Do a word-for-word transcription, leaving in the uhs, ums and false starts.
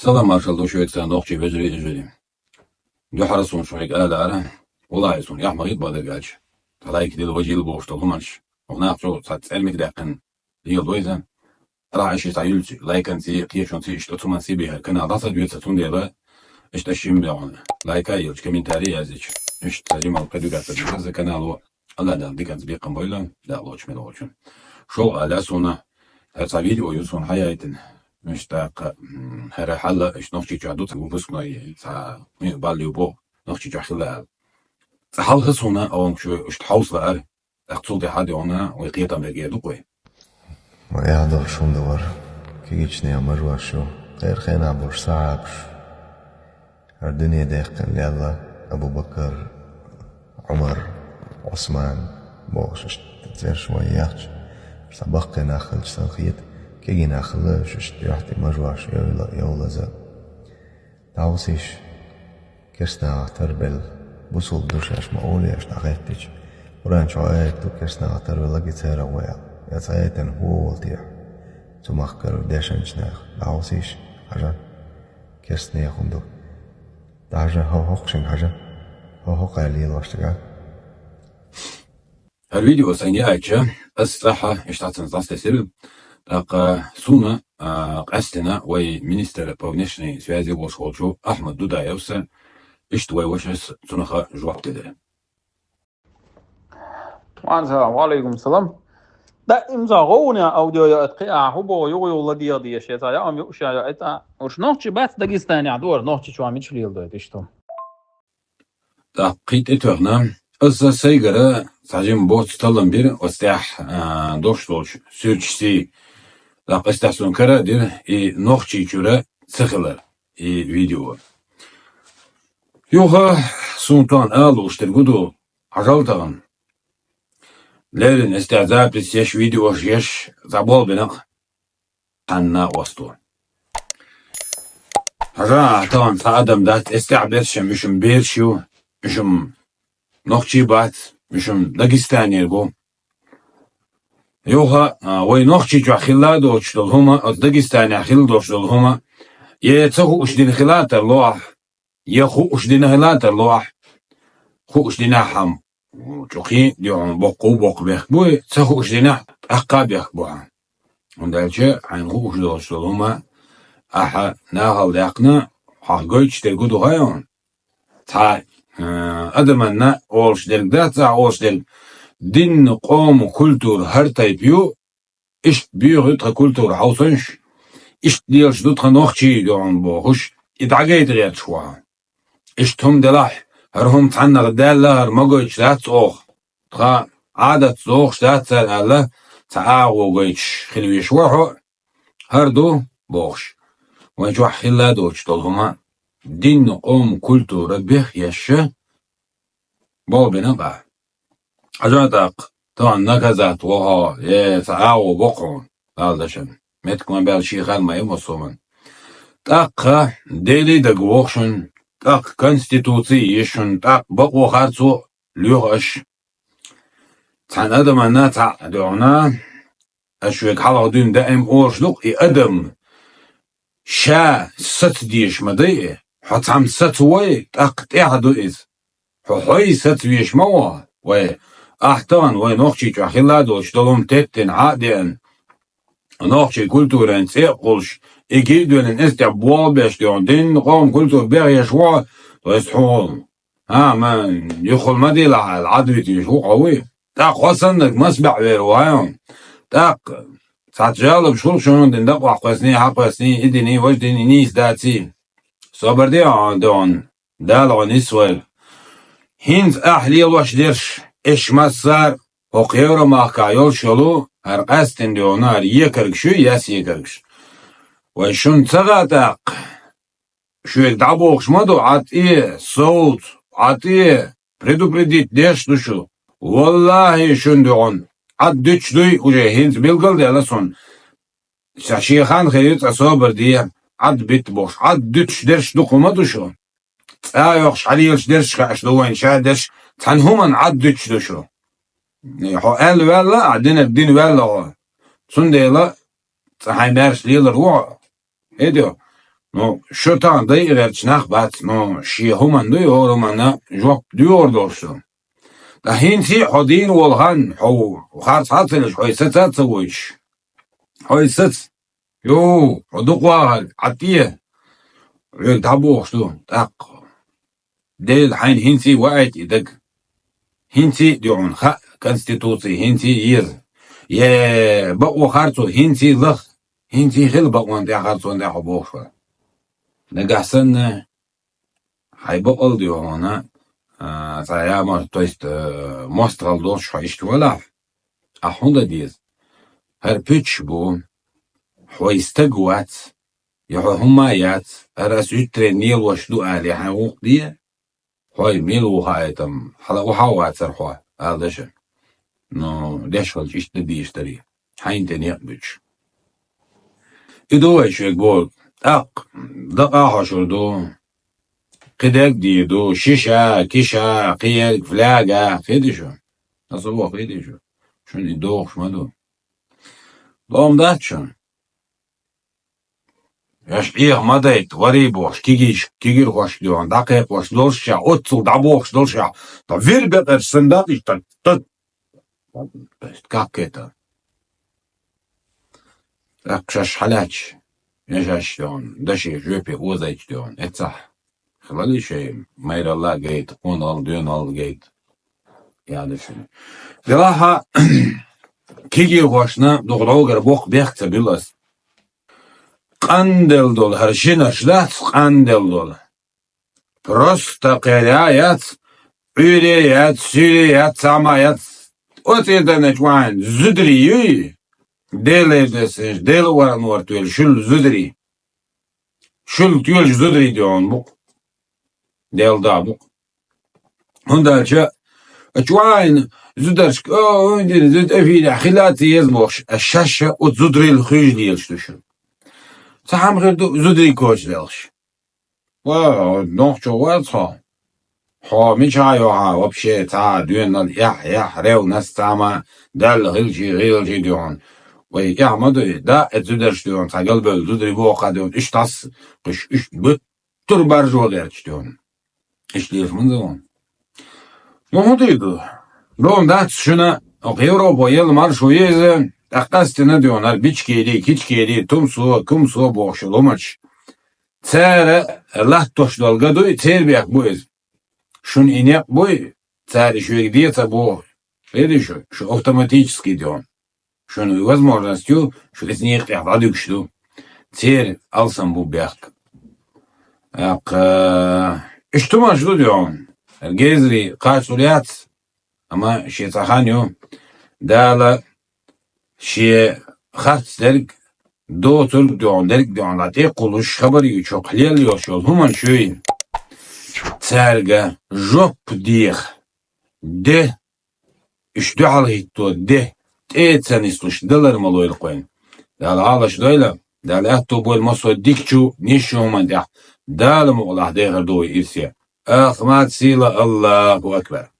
Салам-маршалла ду шуьца, нохчий вежарий, йижарий. Дуьххьара суна шуьга ала лаьара, валлахӀи, суна эхь ма хета бакъдерг аьлча, цхьа лайк дилла, важа йилла бохуш долу хӀуманаш. Оха нах чӀогӀа цхьа цӀермик даьккхина леладо иза. Арахь аша цхьа юьллучу лайканций, кхечунций, иштта цу манций бехара канал дӀа ца доьцу, цундела иштта шимма бегӀана лайка а елча, комментарий а яздича, иштта цхьа жималла кхин дуьгацара деза канало. АллахӀ Дала диканца бекхам бойла, Дала лоцу мел волчун. ШолгӀа ала суна, хӀара цхьа видео ю суна хьаяйтина. Иштта тӀаккха, м, хӀара хьалла иштта Нохчийчохь ду цхьа выпускной, цхьа, м, балли ю боху, Нохчийчохь хилла аьлла. Цкъа хьалха суна, оха шу иштта хьовса лаьара, тӀаккха цул тӀаьхьа дегӀана вай кхетам бергера ду-кх вай. Ма яхь долуш хӀума ду вара, кегийчу нехан мажош ю, кхеран хенахь болуш сахьабаш. ХӀара дуьне даьккхина лелла Абу-Бакар, Ӏумар, Ӏусман бохуш, иштта цӀераш вай яхча, цхьа баккхий нах хилча санна хета, кегий нах хилла уьш, иштта юьхь тӀе мажош йовла-, йовлаза. ДӀахьовсийша, керстанахах тарбелла, бусулба ду шаьш ма олий аша дӀахӀоьттича, Къуръан чохь аят ду, керстанахах тарбелларг и церан ву аьлла, я цхьа аятан хӀун волу техьа? Цу махкара дешначу наха дӀахьовсийша, хьажа, керстанехан ду. ДӀахьажа, хьо хӀокху шинга хьажа, хьо хӀокху аьлла лелош цигахь. ХӀара видео сайна яйча, ас цӀахь иштта цхьацца дӀасатесира. ТӀаккха суна, а, къаьстина вай министр по внешней связи волуш волчу Ахьмад Дудаевс, иштта вай вашас цунах жоп делира. Ва алейкум салам. Да, имза гӀовгӀане аудио йоуьйту кхин а, хӀун боху юха-юха ладегӀа дезаш, я цхьа яам юуш а йоуьйту, уьш нохчий бац Дагестане, дора, нохчийчохь мича леладойту иштта? ТӀаккха кхин тӀетоьхна, аса сайгара цхьа жима боцу таллам бира оцу тӀехь, а, дош долчу суьрташций. ТӀаккха аса тӀехь суна кара а дира и Нохчийчуьра ца хилар, и видео. Юха суна тахана ала лууш дерг хӀун ду, хьажал тахана. Леррина аса тӀехь запись еш, видеош еш, цхьа болх бина-кх. Цхьанна а осту. Хьажа, тахана цхьа адам дац, эс тӀехь берш а, уьш-м берш ю, уьш-м нохчий бац, уьш-м Дагестанера бу. Юха, а, вай Нохчийчохь хилла а доцуш долу хӀума, оцу Дагестанехь хилла долуш долу хӀума, я ца хууш дина хила а тарло ахь, я хууш дина хила а тарло ахь, хууш динехь хьан чӀогӀа дехьа боккха боккха бехк бу, ца хууш динехь тӀаккха бехк бу хьан. ХӀунда аьлча хьайна хууш долуш долу хӀума ахьа нахала даьккхина, хьох гойтуш дерг хӀун ду хаий хьуна? Цхьа, э, адаманна олуш дерг дац, цхьа олуш дерг, динна къоман культура хӀара тайпа ю, иштта боьха ю тхан культура хьовсанаш, иштта лелаш ду тхан нохчий дуьхьал бохуш, и дӀагайта гӀерташ ву хьан. Иштта хӀума делахь, хӀара хӀума цхьаннах даьлла, хӀара ма гойтуш дац оха. Тхан Ӏадатца дохуш дац цара аьлла, цхьа агӀо гойтуш хила веш вара хьо, хӀара ду бохуш. Вайн чохь хилла а доцуш долу хӀума, динна къоман культура бехъеш, болх бина-кх ахь. Хьажа тӀаккха, тахана наказать ву хьо, е, цхьа агӀо бо-кх хьуна, Дала дашан. Меттиг ма баьлла, шен хан ма ю массо а хӀуманна. ТӀаккха Деле дага вогӀу шуна, тӀаккха Конституци еза шуна, тӀаккха бакъо харцо лоьху аша. Цхьана адаманна цхьаъ дуьхьал, аша вега хьалха дуьйна даим олуш ду-кх, и адам ша саца дезаш ма дай, хьо цхьамма саца вой, тӀаккха тӀехь ду иза. Хьо хьой саца везаш ма ву, вай. Ахь тахана вай Нохчийчохь хилла а доцуш долу хӀума теттина хьа а деана, нохчийн культуран цӀе а кхуллуш, и гий а доьллина, эс тӀехь болх беш дуьхьал, динна къоман культура бехъеш ву хьо, то есть хьуна. А, ма, юххул ма дийла хьайла, Ӏад витийша ву хьо вуй. ТӀаккха хьо саннарг маса баьӀвер ву хьайна. ТӀаккха цхьацца жалобаш хуьлу шуна дина, дакъа охьакхоьссиний, хьакхоьссиний, и диний, важа диний, нийса даций. Собар де хьо, догӀун, Дала хьо нисвойла. ХӀинца ахь лелош дерш, эш массара, хӀокху Евромахкахь йолуш йолу, хӀара къаьсттина дуьхьал, хӀара екаргаш ю, яс екаргаш. Вай шуна ца гӀа тӀаккха. Шуьга дӀабохуш ма ду, Ӏад тӀе, совца, Ӏад тӀе, предупредить деш ду шу. Валлахьи, шуна дуьхьал Ӏад дуьтуш дуй, уже хӀинца билгал а делла суна. Ша шен хан хир ю, цкъа собар де, Ӏад битта бохуш, Ӏад дуьтуш дерш дукха ма ду шу. ЦӀа а йоккхуш, хьалелаш дерш хууш ду вайна, ша дерш цхьана хӀуманна Ӏад дуьтуш ду шу. Хьо аьлла ваьлла, ахь динарг дина ваьлла хьо. Цундела цкъа хьайн маьрша лелар ву хьо. ХӀетий? Ну, шу тахана дайа гӀерташ нах бац, ну, шен хӀуманна дуй, хӀора хӀуманна жоп доьхур долуш ду. Ткъа хӀинций а хьо дийна волу хан, хьо харц хьалцалеш, хьо саца а ца войтуш. Хьо саца. Йо, хьо дукха вахар, Ӏа тӀе. Вега дӀабохуш ду, тӀаккха. Дела хьайна хӀинций ваийта и даг. ХӀинций а дуьхьал хаьа конституций, хӀинций а еза. Е, бакъо харцо, хӀинций лаха, хӀинций хила бакъонан тӀехь, харцонан тӀехь хьо бохуш вара. Нагахь санна, хьайн бакъал дуьхьал, а, цхьа ямарта, то есть, э, мостагӀалла долуш хьо иштта валахь, ахь хӀун дан деза? ХӀара пуьташ бу, хьо и стаг вац, я хьо хӀумма а яц, хӀара ас уьттаренна лелош ду алий, хьайн гӀуллакх де, хьо и мила ву хаийтам, хьала охьа а вацара хьо, ала дашан. Ну, деш хилча иштта дан дийш дарий, хьайна тӀе некъ буьтуш. И ду вай шуьга бохург. ТӀаккха дакъа а хьошур ду, кхидерг а дийр ду, шиша, киша, кхиерг, фляга, хетий шу? Аса боху, хетий шу? Шуна и дохуш ма ду. Лом дац шуна. Аш Ӏеха ма дайта, варий бохуш, кигиш, кигирхошка дуьхьал, дӀакхайкхош долуш ша, оццул дӀабохуш долуш ша, ткъа вир бекъарш санна дакъа иштта, тат. Как это? ТӀаккха шаьш хьалаьцча, я шаьш дуьхьал, даши жоьпе озайча дуьхьал, эцахь. Хилалий шайн майралла а гайта, къонахалла, доьналла а гайта. Яла шуна. Делахьа, кигирхошна дукха дӀогара боккха бехк ца буьллу ас. Къанделла долу, хӀара шинарш дац къанделла долу. Просто кхеря яц, Ӏуьйре яц, суьйре яц, цхьа а ма яц. Оцу интернет вайн зударий юй, Делан десаш, Делан варан варт велла, шуьлла зударий. Шуьлла тоьлуш зударий дуьхьал бу-кх. Делан да бу-кх. ХӀунда аьлча, а чу вайн зударшка, о, зуда эфирехь хила а ца еза бохуш, а шаьш а оцу зударийла хуьйжа лелаш ду шуна. Цхьа хӀума хир ду, зударий коча делхаш. Ва, нохчо вац хьо? Хьо мичахь йохьа вообще цхьа а доьналла, эхь, эхь, ревность цхьа а ма, Далла хилчий, гӀийлачий дуьхьал. Вай эхь ма дуй, да, эцу зударш дуьхьал, цхьа галбевлла зударий боху ха дуьхьал, иштта ас, кхуьш, иштта буьттур баржо гӀерташ дуьхьал. Иштта лелаш ма ду вон. Ну, хӀун дийр ду? Лом дац шуна, оха Европа елла маршо еза, тӀаккха къастина дуьхьал, хӀара бичкери, кичкери, тумсо, кумсо бохуш лумача. Цара латтош долу ган дуй, церан бехк бу иза. Шуна и некъ буй, цара и шуьга де ца боху. Хезий шу, шу автоматически дуьхьал. Шуна и возможность ю, шу иза некъа тӀехь дӀадуьгуш ду. Церан алсам бу бехк. ТӀаккха, иштта хӀуманаш ду дуьхьал. Гезри кхачалур яц, амма шен цхьа хан ю. Дала шен харц дерг, доцург дуьхьал, дерг дуьхьал, дӀа тӀекхулуш, хабар ю чохь лелла йолуш йолу хӀуманаш юй. Цаьрга жоп деха, де, уьш дуьхьал хӀитто де, тӀе а ца нислуш, далар ма лойла кхойна. Дала гӀалаш дойла, Дала аьтто бойла массо а дикачу, нисчу хӀуманна тӀехь, Дала мукъалахь дехар ду вай ирсе. Ахмат сила, Аллаху акбар.